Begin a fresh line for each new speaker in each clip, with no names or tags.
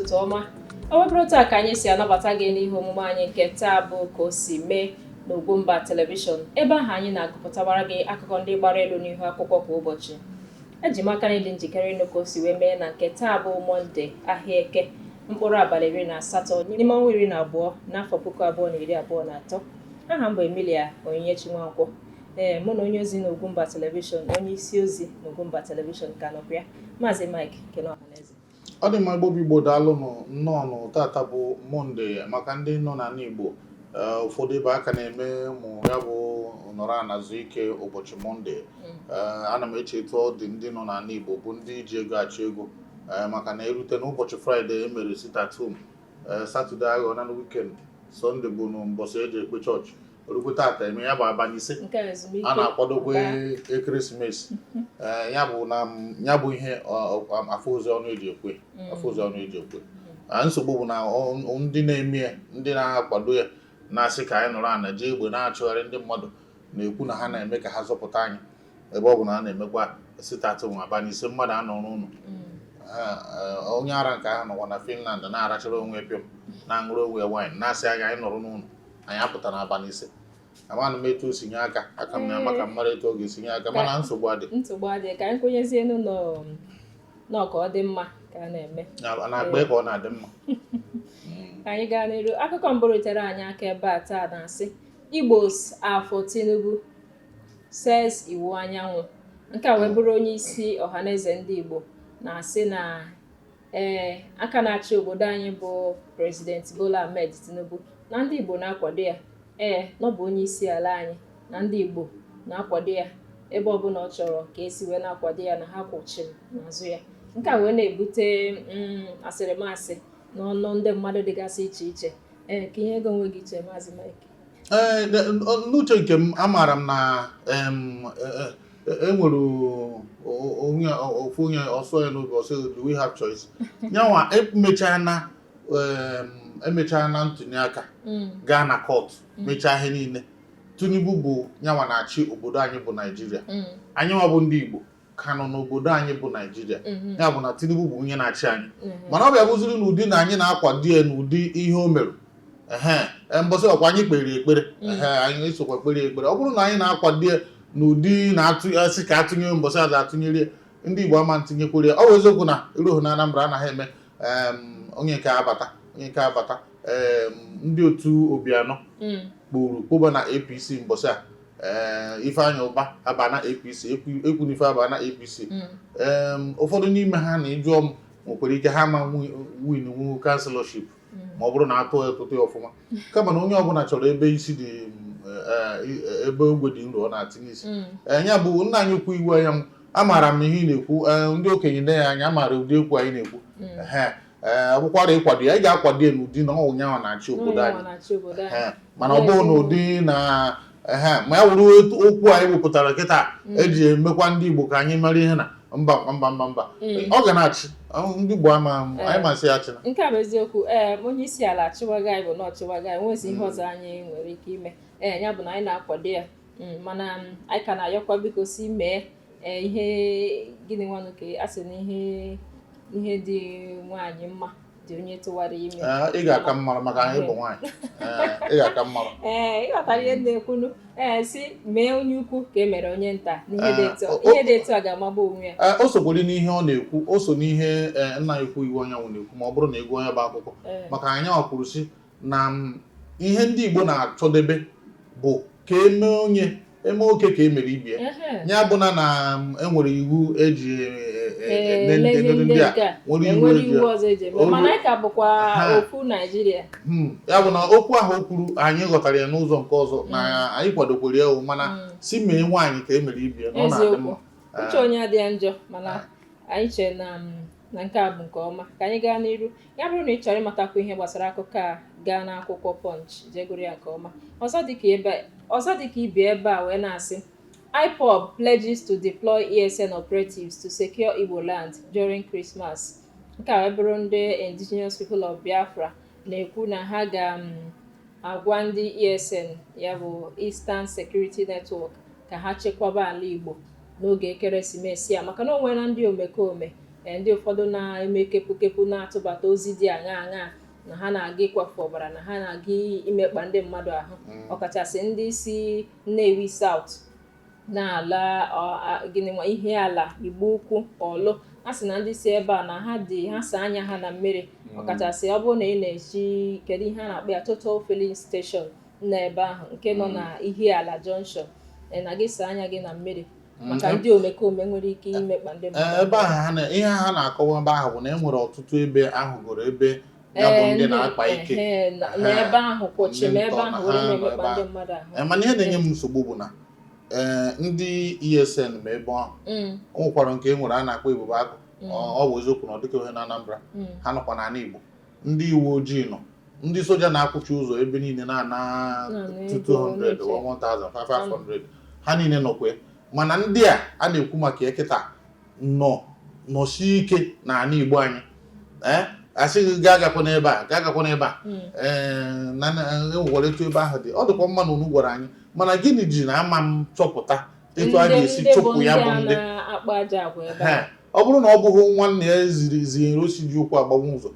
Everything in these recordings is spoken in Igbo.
Ụtụtụ ọma. Ọ bụrụ taa ka anyị si anabata gị n'ihe omume anyị nke taa bụ Ka O Si Mee n'Ugwumba Television, ebe ahụ anyị na-agụpụtawara gị akụkọ ndị gbara elu n'ihu akwụkwọ kwa ụbọchị. Eji m aka na ị dị njikere ịnụ ka o si wee mee na nke taa bụ Mọnde, ahịa Eke, mkpụrụ abalị 18 n'ime ọnwa 12 n'afọ 2023. Aha m bụ Emilia Onyinyechi Nwankwọ. Ee, mụ na onye ozi na Ugwumba Television, onye isi ozi na Ugwumba Television ka nọkwa ya, Maazị Mike Kene Ọhaneze.
Ọ dị mma. Igbo bụ Igbo, daalụnụ, nnọọnụ. Tata bụ Mọnde. Maka ndị nọ n'ala Igbo, ụfọdụ ebe aka na-eme ụmụ ya bụ nọrọ ana zuo ike ụbọchị Mọnde. Ana m eche etu ọ dị ndị nọ n'ala Igbo bụ ndị ji ego achụ ego, maka na erute n'ụbọchị Fraịde emere sit at home, Satọde aghọ na weekend, Sọnde bụ mbọsị eji ekpe chọọchị, orukwe tata eme ya bụ abalị 5
nke a ezumike
a na-akwadokwe
ụka.
Ekeresimesi. Ee, ya bụ na ya bụ ihe afọ ozi ọnụ eji ekwe afọ ozi ọnụ eji ekwe. Nsogbu bụ na ndị na-eme ya, ndị na-akwado ya, na-asị ka anyị nọrọ ana jee egbe na-achụgharị ndị mmadụ, na-ekwu na ha na-eme ka ha zọpụta anyị, ebe ọ bụ na a na-emekwa sit at home abalị 5 mmadụ anọ n'ụlọ. Onye ara nke ahụ nọkwa na Finland na-arachara onwe ya pịọm, na-aṅụrụ onwe ya wine, na-asị anyị anyị nọrọ n'ụlọ, anyị apụta n'abalị 5. Amaghị m etu o si nye aka. Aka m na-ama ka m mara etu ọ ga-esi nye aka, mana nsogbu adị.
Nsogbu adịghị. Ka anyị kwenyezienu nọ ka ọ dị mma ka a na-eme.
Na-akpa ka ọ na-adị mma.
Ka anyị gaa n'iru. Akụkọ mbụ rutere anyị aka ebe a taa na-asị, "Igbos are for Tinubu, says Iwuanyanwu." Nke a wee bụrụ onye isi Ọhaneze Ndị Igbo na-asị na ee, aka na-achị obodo anyị bụ President Bola Ahmed Tinubu, na ndị Igbo na-akwado ya. Ee, na ọ bụ onye isi ala anyị, na ndị Igbo na-akwado ya ebe ọbụla ọ chọrọ ka esi wee na-akwado ya, na ha kwụchiri n'azụ ya. Nke a wee na-ebute asịrịmasị n'ọnụ ndị mmadụ dịgasị iche iche. Ee, ka ihe ego onwe gị iche, Maazị Mike?
Ee, n'uche nke m, amaara m na e nwere onye ofu onye ọsọ ya n'obi ọsọ, "Do we have choice?" Nyanwa emechaa na ntụli aka, gaa na court, mechaa ihe niile. Tinubu bụ nyanwa na-achị obodo anyị bụ Naijiria. Anyị nwa bụ ndị Igbo ka nọ n'obodo anyị bụ Naijiria. Ya bụ na Tinubu bụ onye na-achị anyị, mana ọ bịa bụziri n'ụdị na anyị na-akwado ya n'ụdị ihe o mere. Ehe, mbọsị ọkwa anyị kpere ekpere. Ehe, anyị esokwa kpere ekpere. Ọ bụrụ na anyị na-akwado ya n'ụdị na-atụ asị ka atụnye mbọsị aza atụnyere ya, ndị Igbo ama ntinyekwere ya. Ọ bụ eziokwu na iruhu na Anambra anaghị eme onye nke abata, onye nke abata. Ndị otu Obianọ kpuru kpụba na APC mbọsị a. Ee, Ifeanyị Ụba aba na APC, Ekwunife aba na APC. Ụfọdụ n'ime ha na ịjụọ m, nwekwara ike ha ma win wu councillorship ma ọ bụrụ na atụ ya tụtụ ya ọfụma, kama na onye ọbụla chọrọ ebe isi dị, ebe ogwe dị nro ọ na-atinye isi. Ee, ya bụ nna anyị ukwu Iwuanyanwu, amaara m ihe ị na-ekwu. Ee, ndị okenye nne ya anya amaara ụdị okwu anyị na-ekwu. Ehe, ee, ọ bụkwara ịkwado ya, ị ga-akwado ya n'ụdị na ọ nyanwa na-achị obodo anyị.
Na-achị obodo anyị.
Ehe, mana ọ bụghị n'ụdị na ehe, ma ya wuru okwu anyị wepụtara kịta eji emekwa ndị Igbo ka anyị mara ihe na mba, mba, mba, mba. Ọ ga na-achị ndị Igbo ama anyị masị ya achịna.
Nke a bụ eziokwu. Ee, onye isi ala achịwago anyị bụ na ọchịwago anyị, nwezi ihe ọzọ anyị nwere ike ime? Ee, ya bụ na anyị na-akwado ya. Mana anyị ka na-ayọkwa, biko, si mee ee ihe gịnị nwanụ ka a sị na ihe dị nwaanyị mma dị onye tụwara ime.
Ee, ị ga-aka mara maka anyị bụ nwaanyị. Ee, ị ga-aka mara.
Ee, ịghọtara ihe m na-ekwunu. Ee, si mee onye ukwu ka e mere onye nta n'ihe dị etu ihe dị etu a ga-amagbu onwe ya.
Ee, o sokwere n'ihe ọ na-ekwu, o so n'ihe ee, nna anyị ukwu Iwuanyanwu na-ekwu, ma ọ bụrụ na ego onye bụ akụkọ maka anyị kwuru sị na ihe ndị Igbo na-achọdebe bụ ka eme onye eme oke ka e mere ibie. Ya bụ na enwere iwu eji
ele
ndị
ihe
ndị
ndị
a
nke a
nwere iwu
enwere
eji
iwu ọzọ eji eme, mana anyị ka bụkwa ofu Naijiria.
Ya bụ na okwu ahụ o kwuru, anyị ghọtara ya n'ụzọ nke ọzọ na anyị kwadokwere ya o, mana si mee nwaanyị ka e mere ibie na ọ na-adị
Eziokwu.
mma.
Uche onye adịghị njọ, mana anyị chere na nke a bụ nke ọma. Ka anyị gaa n'iru. Ya bụrụ na ị chọrọ ịmatakwu ihe gbasara akụkọ a, gaa n'akwụkwọ Punch jee gụrụ ya nke ọma. Ọzọ dịka ibi ebe a wee na-asị, "IPOB pledges to deploy ESN operatives to secure Igbo land during Christmas." Nke a wee bụrụ ndị Indigenous People of Biafra na-ekwu na ha ga-agwa ndị ESN, ya bụ Eastern Security Network, ka ha chekwaba ala Igbo n'oge ekeresimesi a, maka na o nwere ndị omekome. Ndị ụfọdụ na-eme kepukepu na-atụbata ozi dị aṅa aṅa na ha na-aga ịkwafu ọbara, na ha na-aga imekpa ndị mmadụ ahụ, ọkachasị ndị si Nnewi South na-ala gịnị nwa Ihiala, Igbo Ukwu, Ọlụ. A sị na ndị si ebe a na ha dị ha saa anya ha na mmiri, ọkachasị ọ bụrụ na ị na-echi, kedu ihe a na-akpọ ya, Total Filling Station nọ ebe ahụ nke nọ na Ihiala Junction, na gị saa anya gị na mmiri maka ndị omekome nwere ike imekpa ndị mmadụ.
Ebe ahụ ihe ha na-akọwa ebe ahụ bụ na e nwere ọtụtụ ebe ahụgoro ebe ya bụ ndị na-akpa ike.
N'ebe ahụ kwụchi
Ndị
ma ebe
ntọ na
ahụ were
ha nọ
na-emekpa
ebe
ndị
ahụ.
mmadụ ahụ.
Mana ihe na-enye m nsogbu bụ na ndị ESN ma ebe ahụ o nwekwara nke e nwere a na-akpọ Ebube Agụ. Ọ bụ eziokwu na ọ dịka ihe na Anambra, ha nọkwa n'ala Igbo, ndị uwe ojii nọ, ndị soja na-akwụchi ụzọ ebe niile na-ana
Na-ana ego.
200,
na-eche.
1000, 500, ha niile nọkwa ya. Mana ndị a a na-ekwu maka ya kịta nọ nọsie ike n'ala Igbo anyị. Asị gị gaa agakwa n'ebe a, gaa agakwa n'ebe a. Ee, na enwekwara etu ebe ahụ dị. Ọ dịkwa mma na unu gwara anyị, mana gịnị ji na ama m chọpụta etu a ga-esi
Ndị bụ
chụpụ ya
ndị
bụ
a
ndị
na-akpa aja agwa ebe
Ehe.
ahụ.
Ọ bụrụ na ọ bụghị nwanne ya ziri zinyere osi ji ụkwụ agbanwe ụzọ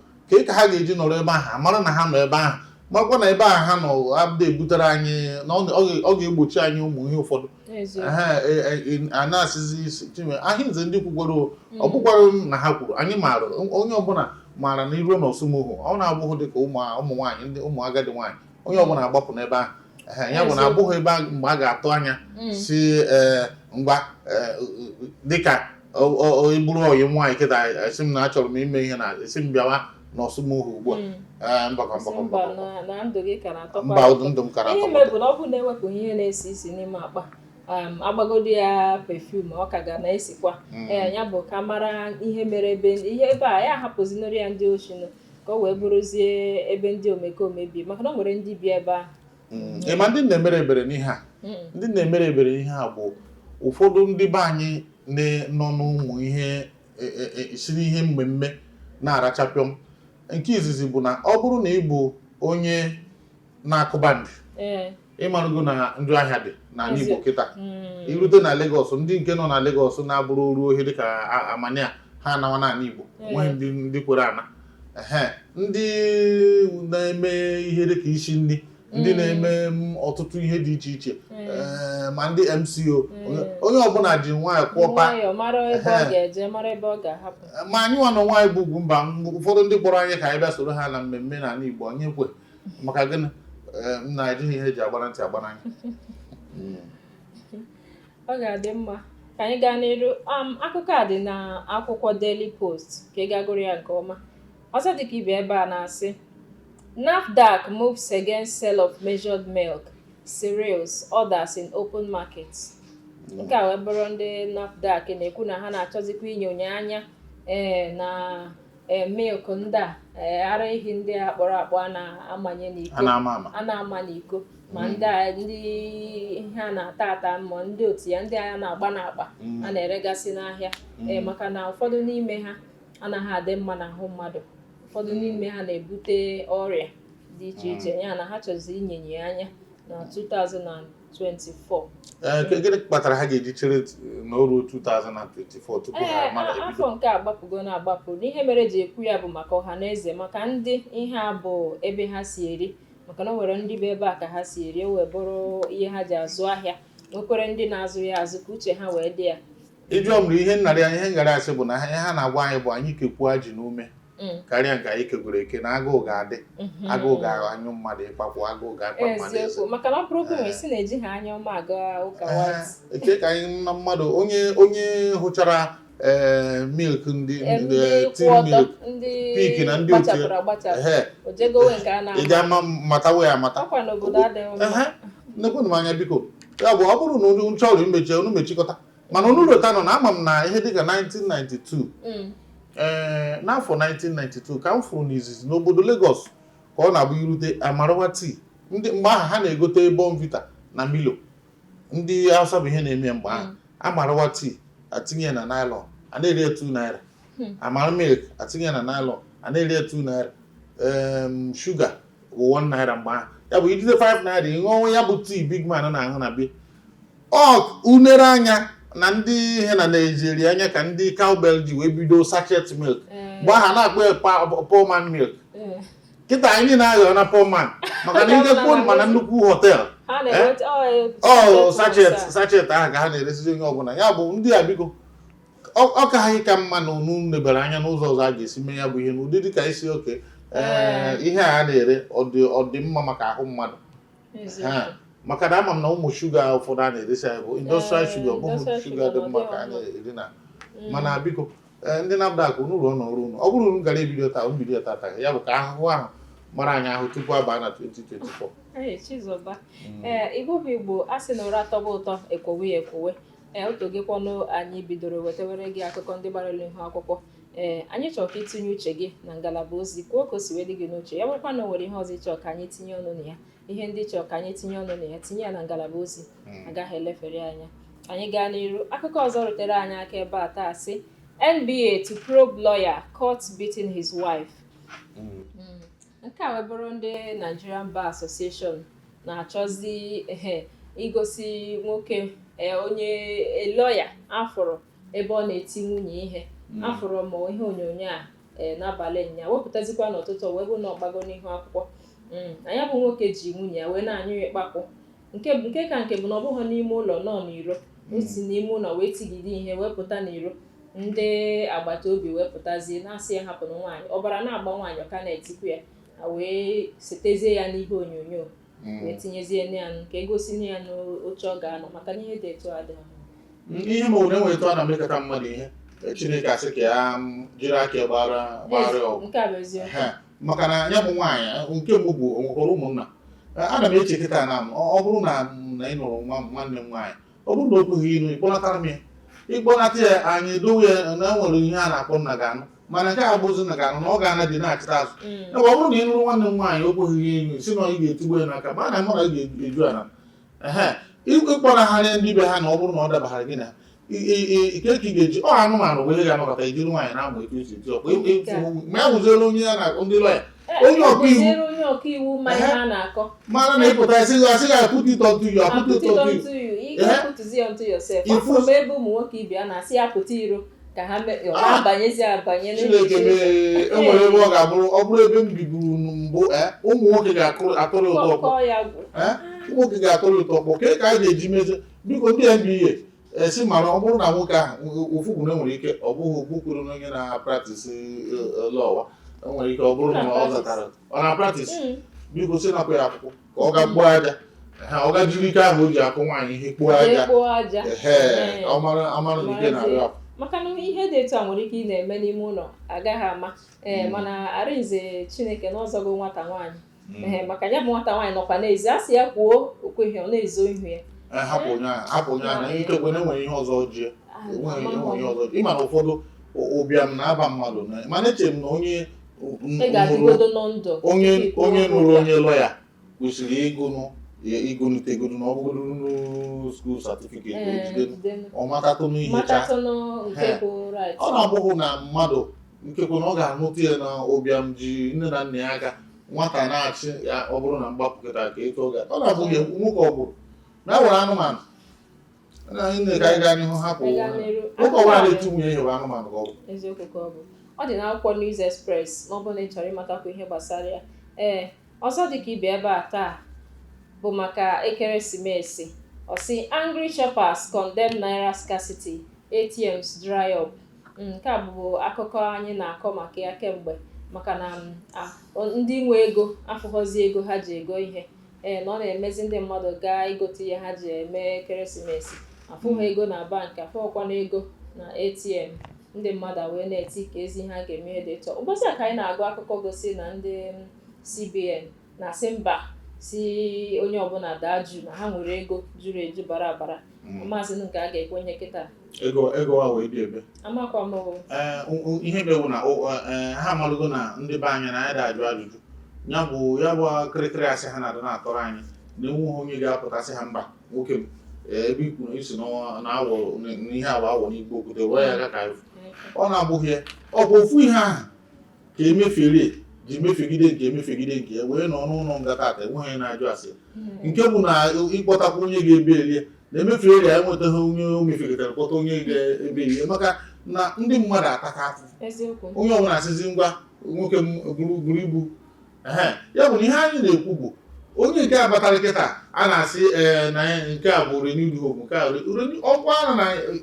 ka ha ga-eji nọrọ ebe ahụ, amara na ha nọ ebe ahụ, marakwa na ebe ahụ ha nọ abụda ebutere anyị na ọ ga-egbochi anyị ụmụ ihe ụfọdụ.
Eziokwu.
Ehe, a na-asịzi isi chinwe ahịnze ndị kwugwara o, ọ bụkwara na ha kwuru, anyị maara, onye ọbụla maara na iruo n'Ọsụmohu, ọ na-abụghị dịka ụmụ nwaanyị, ndị ụmụ agadi nwaanyị, onye ọbụla agbapụ n'ebe ahụ. Ehe, ya bụ na abụghị ebe mgbe a ga-atụ anya si ngwa, dịka bụrụ ọyị nwaanyị kịta, esi m na achọrọ m ime ihe na esi m bịawa n'Ọsụmohu ugbu a. Ee, mbakọ
Sị
mbakọ
mba.
Mbakọ.
Na ndụ gị ka na-atọkwa
Mba,
ụtọ.
ndụ m kara
Ihe
atọ
mere
ụtọ.
bụ na ọ bụrụ na ewepụ ihe na-esi isi n'ime akpa, agbagodi ya perfume, ọ ka ga na-esikwa. Ee, ya bụ ka mara ihe mere ebe ihe ebe a ya hapụzinoro ya ndị oshi nụ, ka o wee bụrụzie ebe ndị omekome bi, maka na o nwere ndị bi ebe ahụ.
Ị ma ndị na-emere ebere n'ihe a? Ndị na-emere ebere ihe a bụ ụfọdụ ndị be anyị nọ n'ụmụ ihe si n'ihe mmemme na-arachapịọm. Nke izizi bụ na ọ bụrụ na ị bụ onye na-akụ band, ịmarụgo na njọ ahịa dị n'ala Igbo kịta. Irute na Lagos, ndị nke nọ na Lagos na-abụrụ oru ohi dịka amania ha anawa n'ala Igbo. Nweghị ndị kwere ana. Ehe, ndị na-eme ihe dịka isi nri, ndị na-eme ọtụtụ ihe dị iche iche, ma ndị MCO, onye ọbụla ji nwayọọ kwụọpa.
Nwayọọ mara ebe ọ ga-eje, mara ebe ọ ga-ahapụ.
Ma anyị nwa na onwe anyị bụ ugwu mba, ụfọdụ ndị kpọrọ anyị ka anyị bịa soro ha na mmemme n'ala Igbo, anyị ekwe. Maka gịnị? M na-ejighị ihe eji agbara ntị agbara anyị.
Ọ ga-adị mma ka anyị gaa n'iru. Akụkọ a dị na akwụkwọ Daily Post, ka ị gaa gụrụ ya nke ọma. Ọzọ dịka ibe ebe a na-asị, NAFDAC moves against sale of measured milk, cereals, others in open markets. Nke a wee bụrụ ndị NAFDAC na-ekwu na ha na-achọzikwa inyonye anya na milk ndị a, ara ehi ndị a kpọrọ akpọ a na-amanye n'iko.
A na-ama ama.
A na-ama n'iko, ma ndị a, ndị ihe a na-ata ata, ma ndị otu ya, ndị a na-agba n'akpa a na-eregasị n'ahịa, maka na ụfọdụ n'ime ha anaghị adị mma n'ahụ mmadụ, ụfọdụ n'ime ha na-ebute ọrịa dị iche iche, ya na ha chọzi inyenye anya na 2024.
Ee, gịnị kpatara ha ga-eji chere na o ruo 2024 tupu ha mara ebido?
Afọ nke agbapụgo na-agbapụ. N'ihe mere eji ekwu ya bụ maka ọha na eze, maka ndị ihe a bụ ebe ha si eri, maka na o nwere ndị bụ ebe a ka ha si eri, o wee bụrụ ihe ha ji azụ ahịa, nwekwere ndị na-azụ ya azụ ka uche ha wee dị ya.
Ịjụọ m na ihe nnarị ihe ngara asị bụ na ihe ha na-agwa anyị bụ anyị kekwuo ji n'ume karịa nke anyị kegoro eke, na agụụ ga-adị, agụụ ga-anyụ mmadụ ịkpakwụ, agụụ ga-akpa mmadụ eze.
Eziokwu, maka na ọ bụrụ nwere si na-eji ha anya ọma aga ụka white.
Eke ka anyị na mmadụ onye hụchara milk ndị
ndị
tin
kwụ ọtọ
milk
ndị
Peak na ndị otu ya.
gbachapụrụ agbachapụ,
ehe
o jegowe nke a
ị
na-ama.
Ga-ama mata wee amata.
Ọkwa n'obodo adịghị mma.
Ehe, nnekwu m anya biko. Ya bụ, ọ bụrụ na unu chọrọ imechi, unu mechikọta, mana unu lota nọ na ama m na ihe dịka 1992, n'afọ 1992 ka m fụrụ n'izizi n'obodo Lagos ka ọ na-abụ irute amarawa tii. Ndị mgbe ahụ ha na-egote Bournvita na Milo, ndị Hausa bụ ihe na-eme mgbe ahụ. Amarawa tii, atinye ya na nylon, a na-eri ya 2 naira. Amara milk, atinye ya na nylon, a na-eri ya 2 naira. Shuga bụ 1 naira mgbe ahụ. Ya bụ ijide 5 naira, ị ṅụọ ya bụ tii big man na-aṅụ na bie. Ọ unere anya Na ndị ihe na Naijiria anya ka ndị Cowbell ji wee bido sachet milk. Mgbe ahụ a na-akpọ ya poor man milk. Kịta anyị na-aghọ na poor man, maka na ije kwuo mana nnukwu hotel
ha na-enweta
ọ sachet, sachet ahụ ka ha na-eresizi onye ọbụla. Ya bụ, ndị a, biko, ọ ka anyị ka mma na unu lebara anya n'ụzọ ọzọ a ga-esi mee ya bụ ihe n'ụdị dịka isi oke. Ee, ihe a na-ere, ọ dị mma maka ahụ mmadụ? Maka na ama m na ụmụ shuga ụfọdụ a na-eresi anyị bụ industrial shuga, ọ bụghị
industrial
shuga
sugar
dị
na ọ
mma
dịghị
ka a
mma.
na-eri na. Mana biko, ndị NAFDAC, unu rụọ n'ọrụ unu. Ọ bụrụ unu gara ebido taa, unu bido taa taa ya bụ ka ahụhụ ahụ mara anyị ahụ tupu abaa na 2024.
Ee, Chizọba, ee, Igbo bụ Igbo, a sị na ụra tọba ụtọ, ekwowe ya ekwowe. Ee, otogekwanụ anyị bidoro wetawere gị akụkọ ndị gbara ihu akwụkwọ. Ee, anyị chọrọ ka itinye uche gị na ngalaba ozi, kwuo ka o si wee dị gị n'uche. Ya bụrụkwa na o nwere ihe ọzọ ịchọ ka anyị tinye ọnụ na ya, ihe ndị chọrọ ka anyị tinye ọnụ na ya, tinye ya na ngalaba ozi, agaghị elefere ya anya. Anyị gaa n'iru. Akụkọ ọzọ rutere anyị aka ebe a taa sị, "NBA to probe lawyer caught beating his wife." Nke a wee bụrụ ndị Nigerian Bar Association na-achọzi ehe igosi nwoke, onye lọya afụrụ ebe ọ na-eti nwunye ihe. Afụrụ m ihe onyonyo a n'abalị nya, wepụtazikwa n'ụtụtụ, wee bụ na ọgbago n'ihu akwụkwọ. Na ya bụ nwoke ji nwunye ya wee na-anyụ ya ịkpakwụ. Nke ka nke bụ na ọ bụghị n'ime ụlọ, nọ n'iro. O si n'ime ụlọ wee tigide ihe, wee pụta n'iro. Ndị agbata obi wee pụtazie na-asị ya hapụrụ nwaanyị. Ọbara na-agba nwaanyị, ọka na-etikwu ya. Ha wee setezie ya n'ihe onyonyo, wee tinyezie ya ka egosi ya n'oche ọ ga-anọ, maka na ihe dị etu a adịghị mma.
Ihe ma ọ bụ na enwere etu a na-emekọta mmadụ ihe, Chineke asị ka ya jiri aka ya gbara gbara ya ọgụ.
Nke a bụ eziokwu.
Ehe, maka na ya bụ nwaanyị nke mbụ bụ o nwekwara ụmụnna. Ana m eche kịta na ọ bụrụ na ị nụrụ nwa m, nwanne m nwaanyị, ọ bụrụ na o kweghị ịnụ, ịkpọnatara m ya, ịkpọnata ya, anyị edowe ya na enwere ihe a na-akpọ nna ga-anụ. Mana nke a bụzi nna ga-anụ na ọ ga-ana dị na-achịta azụ. Ya bụ, ọ bụrụ na ị nụrụ nwanne m nwaanyị, o kweghị ịnụ, si na ị ga-etigbu ya n'aka, ma na mụ na ị ga-eju ala ehe ịkpọnagharị ndị be ha, na ọ bụrụ na ọ dabaghara gị na ike ka ị ga-eji ọ anụmanụ bụ ihe ga-anọkọta ijiri nwaanyị na-amụ etu esi eti ọkpọ ma ya wụziere onye ya na ndị lọya, onye ọka iwu.
Kụziere onye ọka iwu ma ihe a na-akọ.
Mara na ịpụta isi gị asị gị put it onto you,
And
put it onto you.
Onto you. Ị ga-apụtụzi ya onto yourself. Afụrụ m ebe ụmụ nwoke ibe ya na-asị ya pụta iro ka ha ọ na-abanyezi abanye.
Chineke mee, enwere ebe ọ ga-abụrụ, ọ bụrụ ebe m biburu mbụ, ụmụ nwoke ga-atụrụ ụtọ ọkpọ.
Kọọ ya gwụ.
Ụmụ nwoke ga-atụrụ ụtọ ọkpọ ka a ga-eji mezie. Biko, ndị NBA esi mara, ọ bụrụ na nwoke ahụ ofu bụ na enwere ike ọ bụghị okwu kwuru na onye na-practice law, enwere ike ọ bụrụ na ọ zatara ọ na practice. Biko, si napụ ya akwụkwọ ka ọ ga kpuo aja. Ehe, ọ ga jiri ike ahụ o ji akụ nwaanyị ihe kpuo aja.
Kpuo aja.
Ehe, ọ mara amara na ike na-arịọ akwụ.
Maka na ihe dị etu a nwere ike ị na-eme n'ime ụlọ, agaghị ama. Ee, mana arinze Chineke na ọzọgo nwata nwaanyị. Ee, maka ya bụ nwata nwaanyị nọkwa n'ezi, a sị ya kwuo, okweghị, ọ na-ezo ihu ya.
Ee, hapụ onye ahụ, hapụ onye ahụ na ikekwe na enwere ihe ọzọ ji ya. Enweghị enweghị ihe ọzọ ji. Ịma na ụfọdụ ụbịam na-aba mmadụ mana eche m na onye
Ị ga-adịgodo nọ ndụ
onye
tupu ị kwuo
onye
okwu
nụrụ
ụbịam.
Onye lọya kwesịrị ịgụnụ ịgụnitegodu na ọ bụgodu school certificate. Ejide
jidenu.
ọ matatụnụ ihe cha.
Matatụnụ nke
He.
bụ right.
Ọ na-abụghị na mmadụ nkekwe na ọ ga-anụta ya na ụbịam ji nne na nna ya aka, nwata na-achị ya. Ọ bụrụ na mgbapụ kịta ka eto ga ọ na-abụghị nwoke ọ bụrụ na e nwere anụmanụ na nne ka anyị gaa n'ihu, hapụ.
Anyị gaa n'iru.
Nwoke ọbụla na-eti nwunye ihe bụ anụmanụ ka ọ bụ.
Eziokwu ka ọ bụ. Ọ dị n'akwụkwọ News Express ma ọ bụrụ na ị chọrọ ịmatakwu ihe gbasara ya. Ee, ọzọ dị ka ibe ebe a taa bụ maka ekeresimesi. Ọ sị, "Angry shoppers condemn naira scarcity, ATMs dry up." Nke a bụ akụkọ anyị na-akọ maka ya kemgbe, maka na ndị nwe ego afụghọzi ego ha ji ego ihe. Ee, na ọ na-emezi ndị mmadụ gaa igote ihe ha ji eme ekeresimesi, afụghị ego na bank, afụghọkwana ego na ATM. Ndị mmadụ a wee na-eti ka ezi ihe a ga-eme ihe dị etu a. Ụbọchị a ka anyị na-agụ akụkọ gosi na ndị CBN na-asị mba, si onye ọbụla daa jụ na ha nwere ego juru eju bara abara. Maazị, nke a ga-ekwenye kịta?
Ego ego a wee dị ebe.
Amakwa m o.
Ee, ihe mewu na ha amalụgo na ndị be anyị na anyị da-ajụ ajụjụ. Ya bụ kịrịkịrị asị ha na-adị na-atọrọ anyị na enweghị onye ga-apụtasị ha mba. Nwoke m, ebe ikwu isi na awọ n'ihe awọ awọ n'igbo okwute wee ya aka ka anyị ọ na-abụghị ya. Ọ bụ ofu ihe ahụ ka emefere ji mefegide nke emefegide nke ya wee nọ n'ụlọ nga tata, enweghị onye na-ajụ asị. Nke bụ na ịkpọtakwa onye ga-ebe elie. Na Emefiele ya enwetaghị onye o mefegidere, kpọta onye ga-ebe ihe, maka na ndị mmadụ ataka afụfụ. Onye ọbụla asịzi, "Ngwa, nwoke m, buru ibu." Ehe, ya bụ na ihe anyị na-ekwu bụ onye nke a batara kịta a na-asị ee na ya nke a bụ renewed hope, nke a ọkwa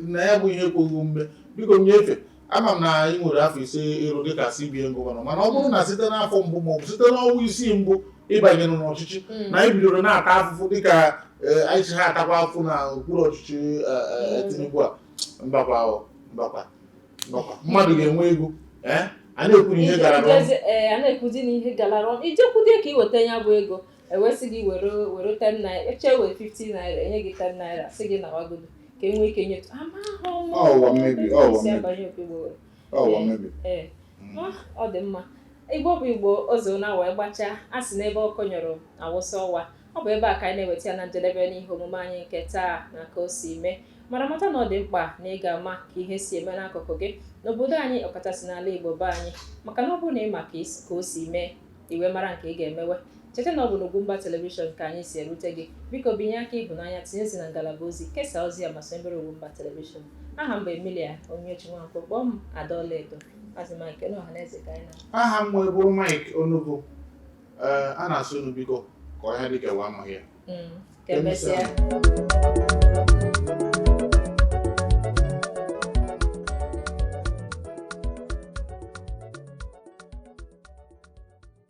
na ya bụ ihe ekweghị omume. Biko nyefe, ama m na anyị nwere afọ 5 ịrụ dịka CBN governor, mana ọ bụrụ na site n'afọ mbụ maọbụ site n'ọnwa 6 mbụ ịbanyere n'ọchịchị na anyị bidoro na-ata afụfụ dịka anyị si ha atakwa afụfụ na okpuru ọchịchị Tinubu a, mbakwa o, mbakwa, mbakwa. Mmadụ ga-enwe ego, ee, a na-ekwu na ihe gara wrong.
Ee, a na-ekwuzi na ihe gara wrong. Ijekwude ka ị weta ya bụ ego, ewesị gị were were 10 naira, eche were 50 naira, enye gị 10 naira, sị gị nawagodo ka e nwee ike nyetụ amahụ m.
Ọ ụwa mmebi, ọ ụwa
si
mmebi.
Abanye opi gbowere.
Ọ ụwa mmebi.
Ee, ọ dị mma. Igbo bụ Igbo, ozo na wee gbachaa. A sị n'ebe ọkụ nyụrụ awụsa ọwa. Ọ bụ ebe a ka anyị na-eweta ya na njedebe n'ihe omume anyị nke taa na Ka O Si Mee. Mara mata na ọ dị mkpa na ị ga-ama ka ihe si eme n'akụkụ gị n'obodo anyị, ọkachasị n'ala Igbo be anyị, maka na ọ bụrụ na ị ma ka o si mee, iwe mara nke ị ga-emewe. Cheta na ọ bụ n'Ugwumba Television ka anyị si erute gị. Biko binye aka ịhụnanya, tinye na ngalaba ozi, kesaa ozi ya ma sonyere Ugwumba Television. Aha m bụ Emilia Onyechi Nwankwo, kpọọ m Adaọlaedo. Maazị Mike na ọhaneze ka anyị na
Aha m wee bụrụ Mike Onugbu. Ee, a na-asị unu biko, ka ọhịa dịka ụwa amaghị ya.
Ka emesịa.